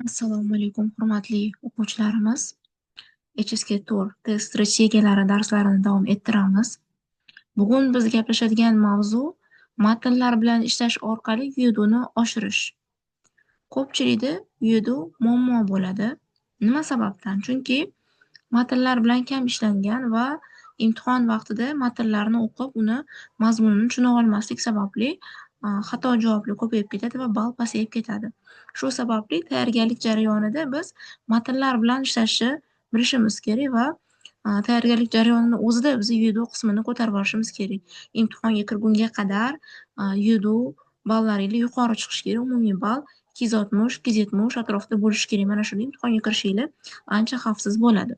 Assalomu alaykum, hurmatli o'quvchilarimiz. HSK 4 test strategiyalari darslarini davom ettiramiz. Bugun biz gaplashadigan mavzu matnlar bilan ishlash orqali 阅读ni oshirish. Ko'pchilikda 阅读 muammo bo'ladi. Nima sababdan? Chunki matnlar bilan kam ishlangan va imtihon vaqtida matnlarni o'qib, uni mazmunini tushuna olmaslik sababli xato javoblar ko'payib ketadi va ball pasayib ketadi. Shu sababli tayyorgarlik jarayonida biz matnlar bilan ishlashni bilishimiz kerak va tayyorgarlik jarayonini o'zida biz 阅读 qismini ko'tarib olishimiz kerak. Imtihonga kirgunga qadar 阅读 ballaringiz yuqori chiqishi kerak. Umumiy ball 260, 270 atrofida bo'lishi kerak. Mana shunda imtihonga kirishinglar ancha xavfsiz bo'ladi.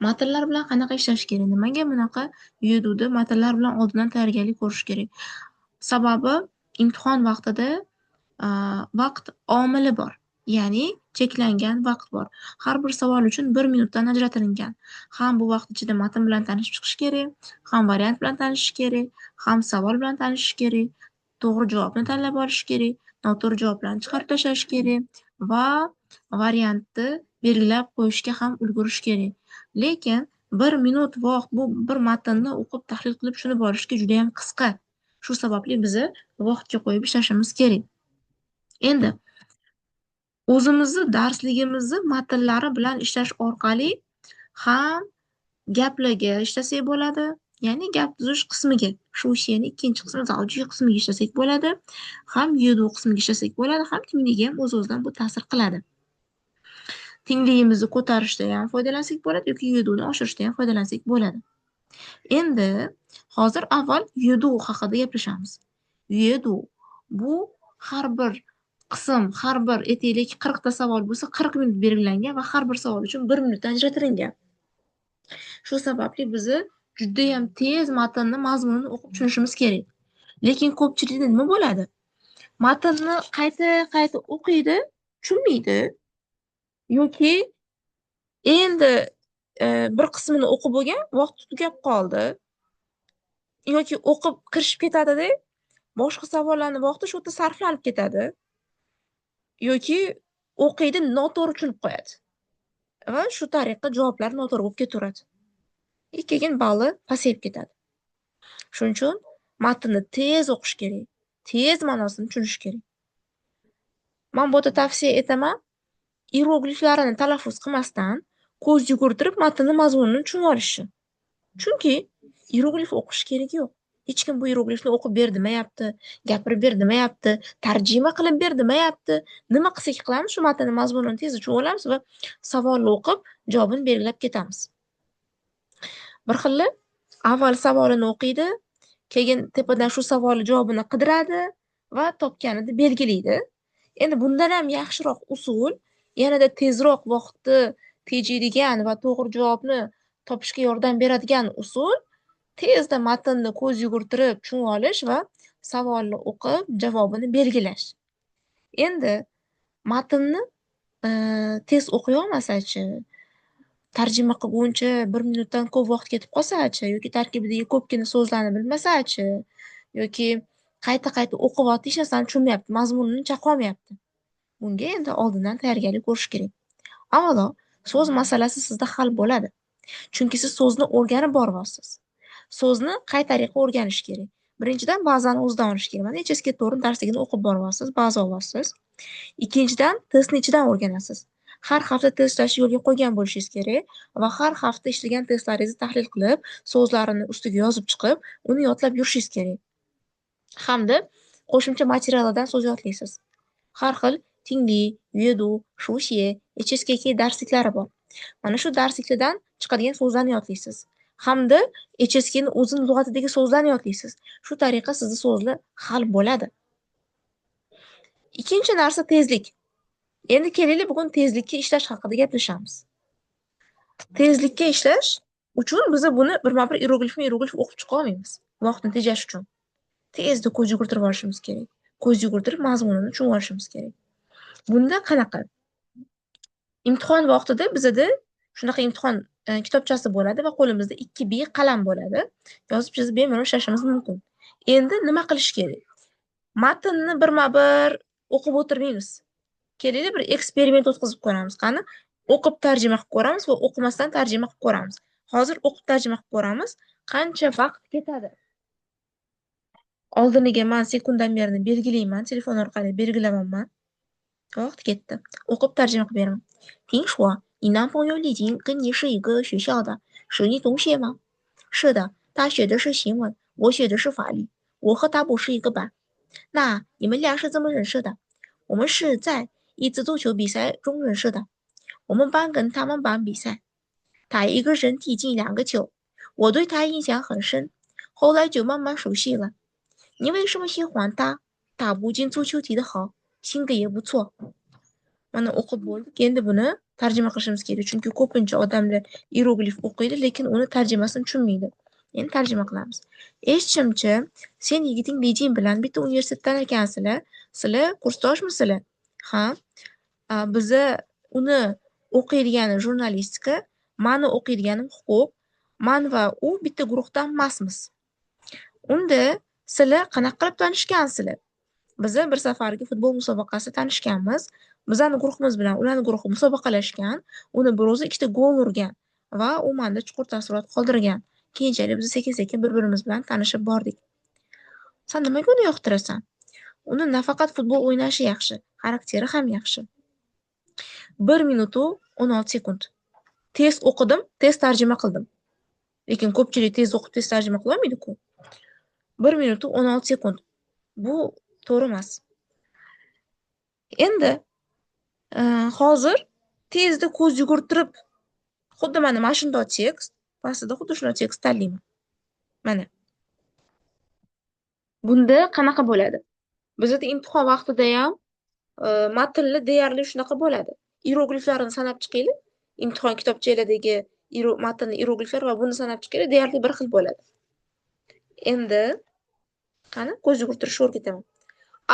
Matnlar bilan qanaqa ishlash kerak? Nimaga bunaqa 阅读da matnlar bilan oldindan tayyorgarlik ko'rish kerak? Sababi imtihon vaqtida vaqt omili bor. Ya'ni cheklangan vaqt bor. Har bir savol uchun 1 minutdan ajratilgan. Ham bu vaqt ichida matn bilan tanishib chiqish kerak, ham variant bilan tanishish kerak, ham savol bilan tanishish kerak, to'g'ri javobni tanlab olish kerak, noto'g'ri javoblarni chiqarib tashlash kerak va variantni belgilab qo'yishga ham ulgurish kerak. Lekin 1 minut vaqt bu bir matnni o'qib, tahlil qilib tushunib olishga judayam qisqa. Shu sababli biza vaqtga qo'yib ishlashimiz kerak. Endi o'zimizni darsligimizni matnlari bilan ishlash orqali ham gaplarga ishlasak bo'ladi, ya'ni gap tuzish qismiga, 书写ni ikkinchi qismi 造句 qismiga ishlasak bo'ladi, ham 阅读 qismiga ishlasak bo'ladi, ham 听力ga ham o'z-o'zidan bu ta'sir qiladi. 听力imizni ko'tarishda ham foydalansak bo'ladi yoki 阅读ni oshirishda ham foydalansak bo'ladi. Endi hozir avval 阅读 haqida gaplashamiz. 阅读 bu har bir qism, har bir, aytaylik, 40 ta savol bo'lsa, 40 minut belgilangan va har bir savol uchun 1 minutdan ajratilgan. Shu sababli bizni judayam tez matnni mazmunini o'qib tushunishimiz kerak. Lekin ko'pchilikda nima bo'ladi? Matnni qayta-qayta o'qiydi, tushunmaydi yoki endi bir qismini o'qib bo'lgan, vaqti tugab qoldi yoki o'qib kirishib ketadi-da, boshqa savollarni vaqti shu yerda sarflanib ketadi yoki o'qiydi, noto'g'ri tushunib qo'yadi va shu tariqa javoblar noto'g'ri bo'lib ketaveradi. И keyin balli pasayib ketadi. Shuning uchun matnni tez o'qish kerak, tez ma'nosini tushunish kerak. Man bu yerda tavsiya etaman, iyerogliflarini talaffuz qilmasdan ko'z yugurtirib matnni mazmunini tushunib olishni. Chunki iyeroglif o'qish keragi yo'q. Hech kim bu iyeroglifni o'qib ber demayapti, gapirib ber demayapti, tarjima qilib ber demayapti. Nima qilsak qilamiz, shu matnni mazmunini tez tushunib olamiz va savolni o'qib, javobini belgilab ketamiz. Bir xili avval savolini o'qiydi, keyin tepadan shu savolni javobini qidiradi va topganini belgilaydi. Endi bundan ham yaxshiroq usul, yanada tezroq vaqtni tejaydigan va to'g'ri javobni topishga yordam beradigan usul tezda matnni ko'z yugurtirib tushunib olish va savolni o'qib javobini belgilash. Endi matnni tez o'qiy olmasachi, tarjima qilguncha 1 minutdan ko'p vaqt ketib qolsachi yoki tarkibidagi ko'pgina so'zlarni bilmasachi yoki qayta-qayta o'qiyapti, hech narsani tushunmayapti, mazmunini chaqolmayapti. Bunga endi oldindan tayyorgarlik ko'rish kerak. Avvalo, so'z masalasi sizda hal bo'ladi. Chunki siz so'zni o'rganib boryapsiz. So'zni qay tariqa o'rganish kerak? Birinchidan, bazani o'zidan olish kerak. Mana, HSK 4 darsligini o'qib boryapsiz, baza olyapsiz. Ikkinchidan, testni ichidan o'rganasiz. Har hafta test ishlashni yo'lga qo'ygan bo'lishingiz kerak va har hafta ishlagan testlaringizni tahlil qilib, so'zlarini ustiga yozib chiqib, uni yodlab yurishingiz kerak. Hamda qo'shimcha materiallardan so'z yodlaysiz. Har xil 听力, 阅读, 书写, HSK darsliklari bor. Mana shu darsliklardan chiqadigan so'zlarni yodlaysiz. Hamda HSKni o'zini lug'atidagi so'zlarni yodlaysiz. Shu tariqa sizni so'zlar hal bo'ladi. Ikkinchi narsa tezlik. Endi kelaylik, bugun tezlikka ishlash haqida gaplashamiz. Tezlikka ishlash uchun biz buni birma-bir iyeroglifma iyeroglif o'qib chiqa olmaymiz. Vaqtni tejash uchun. Tezda ko'z yugurtirib olishimiz kerak. Ko'z yugurtirib mazmunini tushunib olishimiz kerak. Bunda qanaqa? Imtihon vaqtida bizada shunaqa imtihon kitobchasi bo'ladi va qo'limizda 2B qalam bo'ladi. Yozib chizib bemalol ishlashimiz mumkin. Endi nima qilish kerak? Matnni birma-bir o'qib o'tirmaymiz. Kelinglar, bir eksperiment o'tkazib ko'ramiz. Qani, o'qib tarjima qilib ko'ramiz va o'qimasdan tarjima qilib ko'ramiz. Hozir o'qib tarjima qilib ko'ramiz. Qancha vaqt ketadi? Oldiniga men sekundomerni belgilayman, telefon orqali belgilayapman. Vaqt ketdi. O'qib tarjima qilib beraman. 听说你男朋友李金跟你是一个学校的，是你同学吗？是的，他学的是新闻，我学的是法律，我和他不是一个班。那你们俩是怎么认识的？我们是在一次足球比赛中认识的，我们班跟他们班比赛，他一个人踢进2个球，我对他印象很深，后来就慢慢熟悉了。你为什么喜欢他？他不仅足球踢得好，性格也不错。Mana o'qib bo'ldik. Endi buni tarjima qilishimiz kerak, chunki ko'pincha odamlar iyeroglif o'qiydi, lekin uni tarjimasini tushunmaydi. Endi tarjima qilamiz. Eshitishimcha, sen yigiting Lijin bilan bitta universitetdan ekansizlar. Sizlar kursdoshmisizlar? Ha. Biza uni o'qiydigani jurnalistika, mani o'qiydiganim huquq. Man va u bitta guruhdan emasmiz. Unda sizlar qanaqa qilib tanishgansizlar? Biza bir safargi futbol musobaqasida tanishganmiz. Bizani guruhimiz bilan ularni guruhi musobaqalashgan, uni bir o'zi 2 ta gol urgan va u menda chuqur taassurot qoldirgan. Keyinchalik biz sekin-sekin bir-birimiz bilan tanishib bordik. Sen nimaga uni yoqtirasan? Uni nafaqat futbol o'ynashi yaxshi, xarakteri ham yaxshi. 1 minutu 16 sekund. Tez o'qidim, tez tarjima qildim. Lekin ko'pchilik tez o'qib tez tarjima qila olmaydi-ku. 1 minutu 16 sekund. Bu to'g'ri emas. Endi hozir tezda ko'z yugurtirib, xuddi mana shunday tekst, pastida xuddi shunday tekst tanlayman. Mana. Bunda qanaqa bo'ladi? Bizda imtihon vaqtida ham matnli deyarli shunaqa bo'ladi. Iyerogliflarni sanab chiqaylik. Imtihon kitobchalardagi matnli iyerogliflar va buni sanab chiqaylik, deyarli bir xil bo'ladi. Endi qani ko'z yugurtirishni o'rgataman.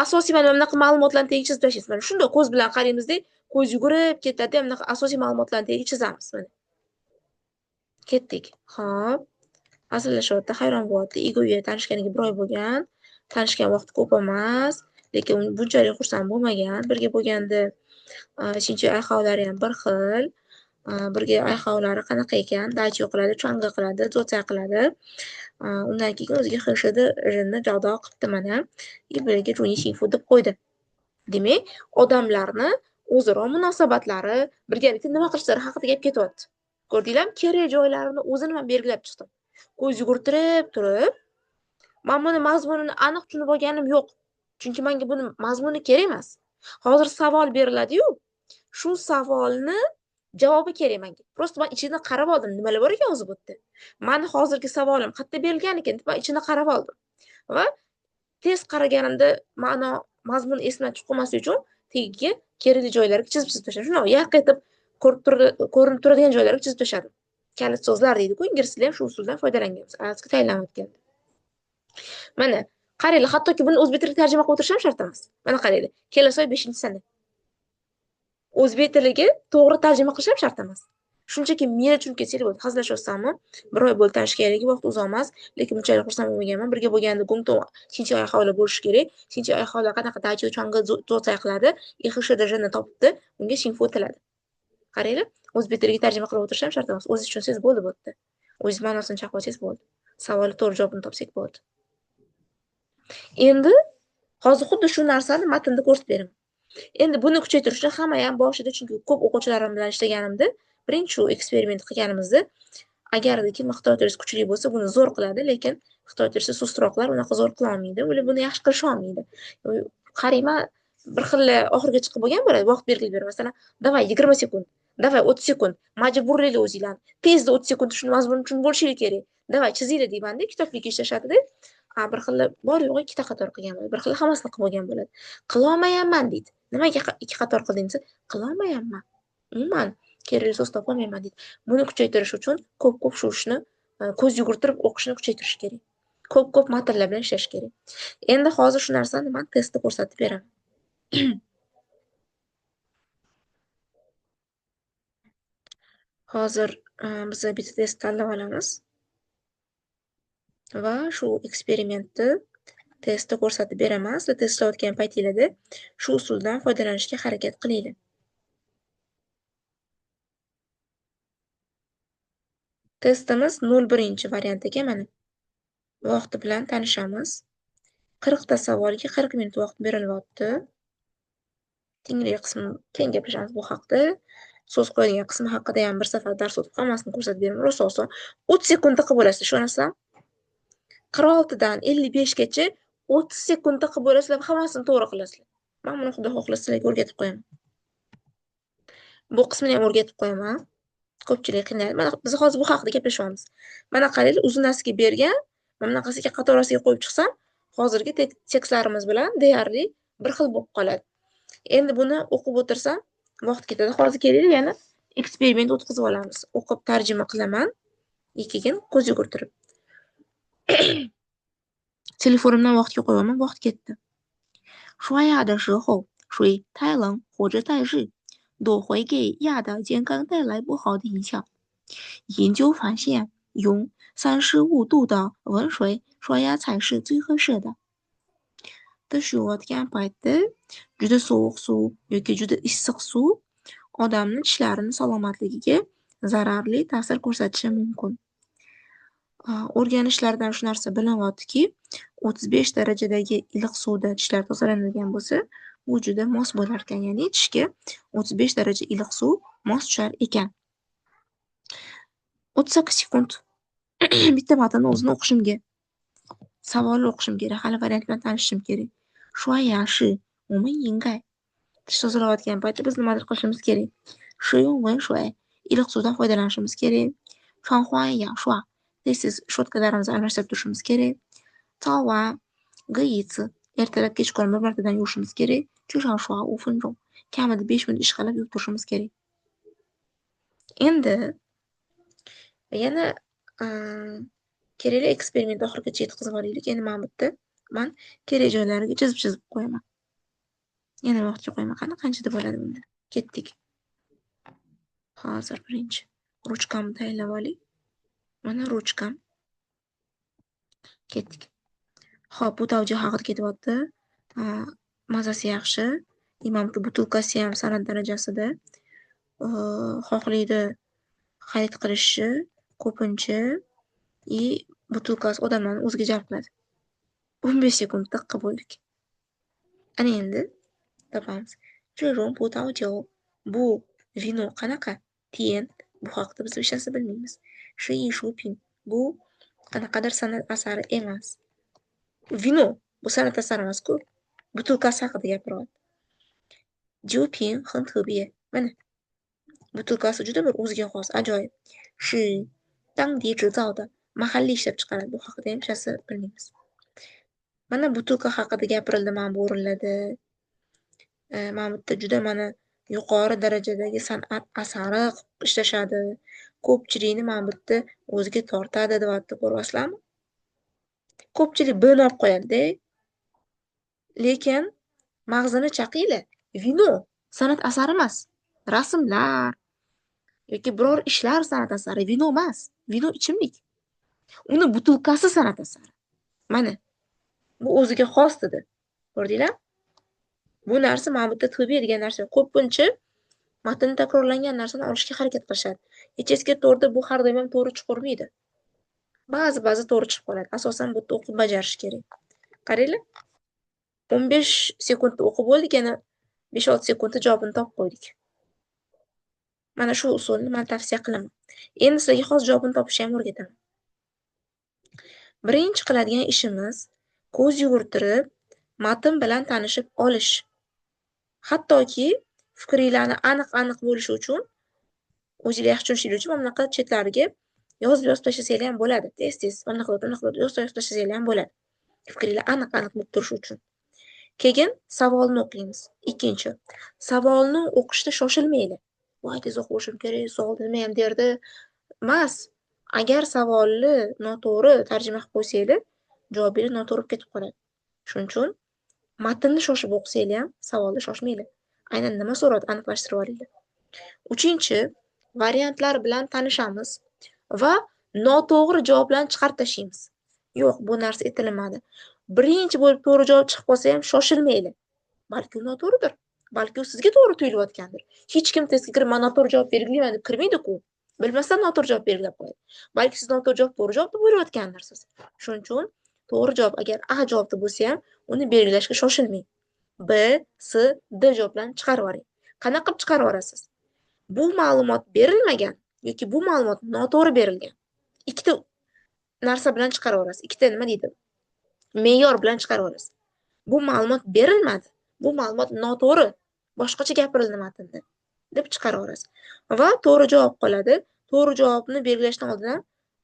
Asosiy mana bunaqa ma'lumotlarni tagiga chizib tashlaysiz. Mana shunday ko'z bilan qaraymizda, ko'z yugurib ketadi, bunaqa asosiy ma'lumotlarni tagiga chizamiz mana. Ketdik. Xo'p. Hazillashyapti, hayron bo'lyapti. Igo'ya tanishganiga 1 oy bo'lgan. Tanishgan vaqti ko'p emas, lekin bunchalik xursand bo'lmagan. Birga bo'lganda shinchi ayxovlari ham bir xil. Birga ayxovlari qanaqa ekan? Dachi qiladi, changa qiladi, zo'cha qiladi. Undan keyin o'ziga xirshidi rinni jado qilibdi mana. Birga juni sinfu deb qo'ydi. Demak, odamlarni o'zaro munosabatlari, birgalikda nima qilishlari haqida gap ketyapti. Ko'rdinglarmi? Kerak joylarini o'zini men belgilab chiqdim. Ko'z yugurtirib turib, men buni mazmunini aniq tushunib olganim yo'q. Chunki menga buni mazmuni kerak emas. Hozir savol beriladi-yu, shu savolni javobi kerak menga. Prosta men ichini qarab oldim, nimalar bor ekan o'zi bu yerda. Meni hozirgi savolim qayerda berilgan ekan deb men ichini qarab oldim. Va tez qaraganimda ma'no, mazmun esimdan chiqib qolmasligi uchun tagiga kerakli joylarga chizib tashladim. Shunday yaq etib ko'rinib turadigan joylarga chizib tashladim. Kalit so'zlar deydi-ku, ingliz tilida ham shu usuldan foydalanganmiz. IELTSga tayyorlanayotganda. Mana qaranglar, hattoki buni o'zbek tiliga tarjima qilib o'tirish ham shart emas. Mana qaranglar, kelasi oy 5-sana. O'zbek tiliga to'g'ri tarjima qilish ham shart emas. Shunchaki meni tushunib ketsangiz bo'ldi. Hazillashyapsanmi? 1 oy bo'ldi tanishganligi, vaqt uzoq emas, lekin bunchalik xursand bo'lmaganman. Birga bo'lganda gungtong shinchi ayxovlar bo'lishi kerak. Shinchi ayxovlar qanaqa dachi chang'i zo'tsay qiladi, ixshda topibdi, unga shinfu tiladi. Qaranglar, o'zbek tiliga tarjima qilib o'tirish ham shart emas. O'zingiz tushunsangiz bo'ldi bu yerda. O'zingiz ma'nosini chaqib olsangiz bo'ldi. Savolni to'g'ri javobini topsak bo'ldi. Endi hozir xuddi shu narsani matnda ko'rsatib beraman. Endi buni kuchaytirish uchun hamma ham boshida, chunki ko'p o'quvchilarim bilan ishlaganimda, birinchi shu eksperiment qilganimizda, agarda kim xitoy tilisi kuchli bo'lsa, buni zo'r qiladi, lekin xitoy tilisi sustroqlar unaqa zo'r qila olmaydi, ular buni yaxshi qilisha olmaydi. Qarayman, bir xil oxiriga chiqib bo'lgan bo'ladi, vaqt belgilab beraman. Masalan, davay 20 sekund, davay 30 sekund, majburlaylar o'zinglarni. Tezda 30 sekund shuni mazmunini tushunib bo'lishinglar kerak. Davay chizinglar deymanda, kitobga ishlashadi-da. Bir xil bor yo'g'i 2 ta qator qilgan bo'ladi, bir xil hammasini qilib olgan bo'ladi. Qila olmayapman deydi. Nimaga 2 qator qilding desa, qila olmayapman. Umuman kerakli so'z topolmayman deydi. Buni kuchaytirish uchun ko'p-ko'p shu ishni ko'z yugurtirib o'qishni kuchaytirish kerak. Ko'p-ko'p matnlar bilan ishlash kerak. Endi hozir shu narsani men testda ko'rsatib beraman. Hozir biz bitta test tanlab olamiz. Va shu eksperimentni Testda ko'rsatib beraman. Sizlar testlayotgan paytinglarda shu usuldan foydalanishga harakat qilinglar. Testimiz 01-variant ekan mana. Vaqti bilan tanishamiz. 40 ta savolga 40 minut vaqt berilyapti. Tenglik qismi keyin gaplashamiz bu haqda. So'z qo'yadigan qismi haqida ham bir safar dars o'tib hammasini ko'rsatib beraman. Rosa oson. 30 sekundda qilib bo'lasizlar, ishonasizlarmi? 46 dan 55 gacha 30 sekundda qilib bo'lasizlar va hammasini to'g'ri qilasizlar. Men buni Xudo xohlasa sizlarga o'rgatib qo'yaman. Bu qismini ham o'rgatib qo'yaman. Ko'pchilik qiynaladi. Mana biz hozir bu haqida gaplashyapmiz. Mana qaranglar, uzunasiga bergan, mana bunaqasiga qatorasiga qo'yib chiqsam, hozirgi tekstlarimiz bilan deyarli bir xil bo'lib qoladi. Endi buni o'qib o'tirsam vaqt ketadi. Hozir kelinglar, yana eksperiment o'tkazib olamiz. O'qib tarjima qilaman, keyin ko'z yugurtirib. Telefonimdan vaqtga qo'yaman, vaqt ketdi. 刷牙的时候，水太冷或者太热，都会给牙的健康带来不好的影响。研究发现，用35度的温水刷牙才是最合适的。Tish yuvayotgan paytda juda sovuq suv yoki juda issiq suv odamning tishlarini salomatligiga zararli ta'sir ko'rsatishi mumkin. O'rganishlardan shu narsa bilinyaptiki, 35 darajadagi iliq suvda tishlar tozalanadigan bo'lsa, bu juda mos bo'lar ekan, ya'ni tishga 35 daraja iliq suv mos tushar ekan. 38 sekund bitta matnni o'zini o'qishimga, savolni o'qishim kerak, hali variant bilan tanishishim kerak. 刷牙时我们应该 tish tozalayotgan paytda biz nimadir qilishimiz kerak. 使用温水 iliq suvdan foydalanishimiz kerak. 常换牙刷 tez-tez shotkalarimizni almashtirib turishimiz kerak. 早晚各一次 ertalab kechqurun bir martadan yuvishimiz kerak. 至少刷5分钟 kamida 5 minut ishqalab yuvib turishimiz kerak. Endi yana kerakli eksperiment oxirigacha yetkazib olaylik. Endi mana bu yerda men kerak joylariga chizib-chizib qo'yaman. Yana vaqtga qo'yaman. Qani qanchada bo'ladi bunda? Ketdik. Hozir birinchi ruchkamni tayyorlab olay. Mana ruchkam. Ketdik. Xo'p, bu tavjih haqida ketyapti. Mazasi yaxshi. Imamki butulkasi ham san'at darajasida. Xohlaydi xarid qilishni ko'pincha и butulkasi odamlarni o'ziga jalb qiladi. 15 sekundda qilib bo'ldik. Ana endi topamiz. 这种葡萄酒 bu vino qanaqa? 甜 bu haqida biz hech narsa bilmaymiz. 是艺术品 bu qanaqadir san'at asari emas. Vino bu san'at asari emas-ku. Butulkasi haqida gapiryapti. 酒瓶很特别 mana butulkasi juda bir o'ziga xos, ajoyib. 是当地制造的 mahalliy ishlab chiqaradi. Bu haqida ham hech narsa bilmaymiz. Mana butulka haqida gapirildi mana bu o'rinlarda. Mana bu yerda juda mana yuqori darajadagi san'at asari qilib ishlashadi. Ko'pchilikni mana bu yerda o'ziga tortadi deyapti, ko'ryapsizlarmi? Ko'pchilik buni olib qo'yadi-da. Lekin mag'zini chaqinglar. Vino san'at asari emas. Rasmlar yoki biror ishlar san'at asari, vino emas. Vino ichimlik. Uni butulkasi san'at asari. Mana bu o'ziga xos dedi. Ko'rdinglar? Bu narsa mana bu yerda tabiiy degan narsa. Ko'pincha matn takrorlangan narsani olishga harakat qilishadi. HSK to'rtda bu har doim ham to'g'ri chiqavermaydi. Ba'zi-ba'zi to'g'ri chiqib qoladi. Asosan bu yerda o'qib bajarish kerak. Qaranglar. 15 sekundda o'qib bo'ldik, yana 5-6 sekundda javobini topib qo'ydik. Mana shu usulni men tavsiya qilaman. Endi sizlarga hozir javobini topishni ham o'rgataman. Birinchi qiladigan ishimiz ko'z yugurtirib matn bilan tanishib olish. Hattoki fikringlarni aniq-aniq bo'lishi uchun, o'zinglar yaxshi tushunishingiz uchun mana bunaqa chetlariga yozib-yozib tashlasanglar ham bo'ladi. Tez-tez mana bunaqa qilib yozib-yozib tashlasanglar ham bo'ladi. Fikringlar aniq-aniq bo'lib turishi uchun. Keyin savolni o'qiymiz. Ikkinchi, savolni o'qishda shoshilmanglar. Voy, tez o'qishim kerak, savol nima ham derdi. Emas. Agar savolni noto'g'ri tarjima qilib qo'ysanglar, javobingiz noto'g'ri bo'lib ketib qoladi. Shuning uchun matnni shoshib o'qisanglar ham savolni shoshmanglar. Aynan nima so'radi aniqlashtirib olinglar. Uchinchi, variantlar bilan tanishamiz va noto'g'ri javoblarni chiqarib tashlaymiz. Yo'q, bu narsa aytilmadi. Birinchi bo'lib to'g'ri javob chiqib qolsa ham shoshilmanglar. Balki u noto'g'ridir. Balki u sizga to'g'ri tuyulayotgandir. Hech kim testga kirib men noto'g'ri javob belgilayman deb kirmaydi-ku. Bilmasdan noto'g'ri javob belgilab qo'yadi. Balki siz noto'g'ri javob to'g'ri javob deb o'ylayotgandirsiz. Shuning uchun to'g'ri javob agar A javobda bo'lsa ham uni belgilashga shoshilmang. B, C, D javoblarni chiqarib yuboring. Qanaqa qilib chiqarib yuborasiz? Bu ma'lumot berilmagan yoki bu ma'lumot noto'g'ri berilgan. Ikkita narsa bilan chiqarib yuborasiz. Ikkita nima deydi? Me'yor bilan chiqarib yuborasiz. Bu ma'lumot berilmadi. Bu ma'lumot noto'g'ri. Boshqacha gapirildi matnda deb chiqarib yuborasiz. Va to'g'ri javob qoladi. To'g'ri javobni belgilashdan oldin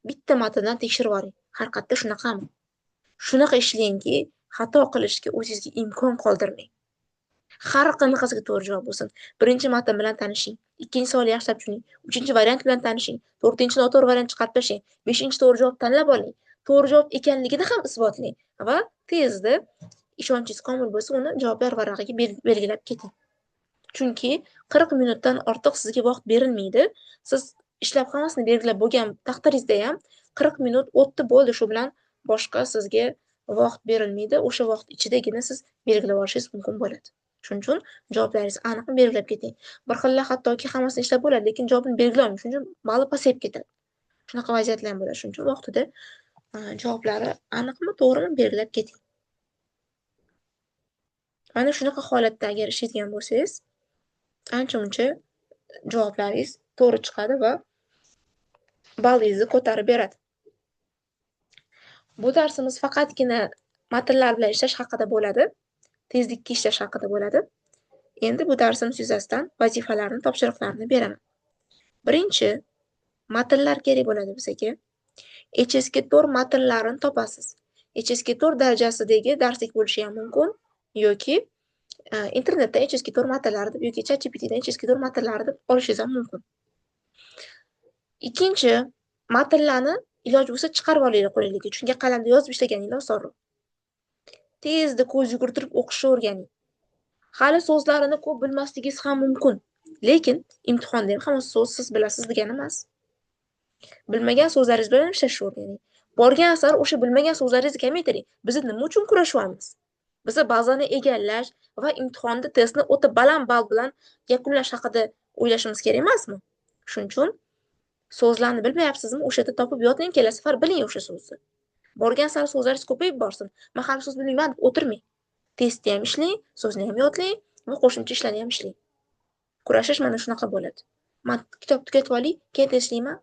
bitta matndan tekshirib yuboring. Haqiqatda shunaqami? Shunaqa ishlangki, xato qilishga o'zingizga imkon qoldirmang. Har qanaqasiga to'g'ri javob bo'lsin. Birinchi matn bilan tanishing, ikkinchi savolni yaxshilab tushuning, uchinchi variant bilan tanishing, to'rtinchi noto'g'ri variant chiqarib tashlang, beshinchi to'g'ri javob tanlab oling. To'g'ri javob ekanligini ham isbotlang va tezda ishonchingiz komil bo'lsa, uni javoblar varag'iga belgilab keting. Chunki 40 minutdan ortiq sizga vaqt berilmaydi. Siz ishlab hammasini belgilab bo'lgan taqdiringizda ham 40 minut o'tdi, bo'ldi, shu bilan boshqa sizga vaqt berilmaydi. O'sha vaqt ichidagina siz belgilab olishingiz mumkin bo'ladi. Shuning uchun javoblaringizni aniq belgilab keting. Bir xillar hattoki hammasini ishlab bo'ladi, lekin javobini belgilay olmaydi. Shuning uchun bali pasayib ketadi. Shunaqa vaziyatlar ham bo'ladi. Shuning uchun vaqtida javoblari aniqmi, to'g'rimi belgilab keting. Mana shunaqa holatda agar ishlaydigan bo'lsangiz, ancha-muncha javoblaringiz to'g'ri chiqadi va ballingizni ko'tarib beradi. Bu darsimiz faqatgina matnlar bilan ishlash haqida bo'ladi. Tezlikka ishlash haqida bo'ladi. Endi bu darsimiz yuzasidan vazifalarni, topshiriqlarni beraman. Birinchi, matnlar kerak bo'ladi bizga. HSK 4 matnlarini topasiz. HSK 4 darajasidagi darslik bo'lishi ham mumkin yoki internetda HSK 4 matnlari deb yoki ChatGPTdan HSK 4 matnlari deb olishingiz ham mumkin. Ikkinchi, matnlarni iloji bo'lsa chiqarib olinglar qo'lingizga, chunki qalamda yozib ishlaganinglar osonroq. Tezda ko'z yugurtirib o'qishni o'rganing. Hali so'zlarini ko'p bilmasligingiz ham mumkin, lekin imtihonda ham hamma so'z siz bilasiz degani emas. Bilmagan so'zlaringiz bilan ishlashni o'rganing. Borgan sari o'sha bilmagan so'zlaringizni kamaytiring. Biz nima uchun kurashyapmiz? Biz bazani egallash va imtihonda testni o'ta baland ball bilan yakunlash haqida o'ylashimiz kerak emasmi? Shuning uchun so'zlarni bilmayapsizmi? O'sha yerda topib yodlang, kelasi safar biling o'sha so'zni. Borgan sari so'zlaringiz ko'payib borsin. Men hali so'z bilmayman deb o'tirmang. Testni ham ishlang, so'zni ham yodlang va qo'shimcha ishlarni ham ishlang. Kurashish mana shunaqa bo'ladi. Men kitob tugatib olay, keyin test ishlayman.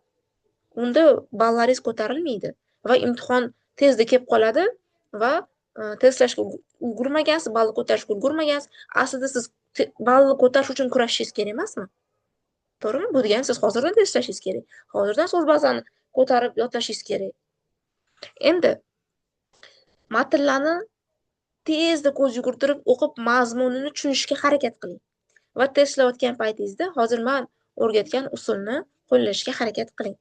Unda ballaringiz ko'tarilmaydi va imtihon tezda kelib qoladi va testlashga ulgurmagansiz, ballni ko'tarishga ulgurmagansiz. Aslida siz ballni ko'tarish uchun kurashishingiz kerak emasmi? To'g'rimi? Bu degani siz hozirdan testlashingiz kerak. Hozirdan so'z bazani ko'tarib yodlashingiz kerak. Endi matnlarni tezda ko'z yugurtirib o'qib, mazmunini tushunishga harakat qiling. Va testlayotgan paytingizda hozir men o'rgatgan usulni qo'llashga harakat qiling.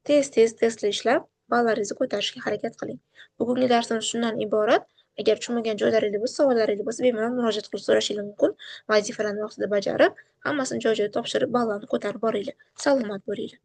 Tez-tez testlar ishlab, ballaringizni ko'tarishga harakat qiling. Bugungi darsimiz shundan iborat. Agar tushunmagan joylaringiz bo'lsa, savollaringiz bo'lsa, bemalol murojaat qilib so'rashingiz mumkin. Vazifalarni vaqtida bajarib, hammasini joy-joyida topshirib, ballarni ko'tarib boringlar. Salomat bo'linglar.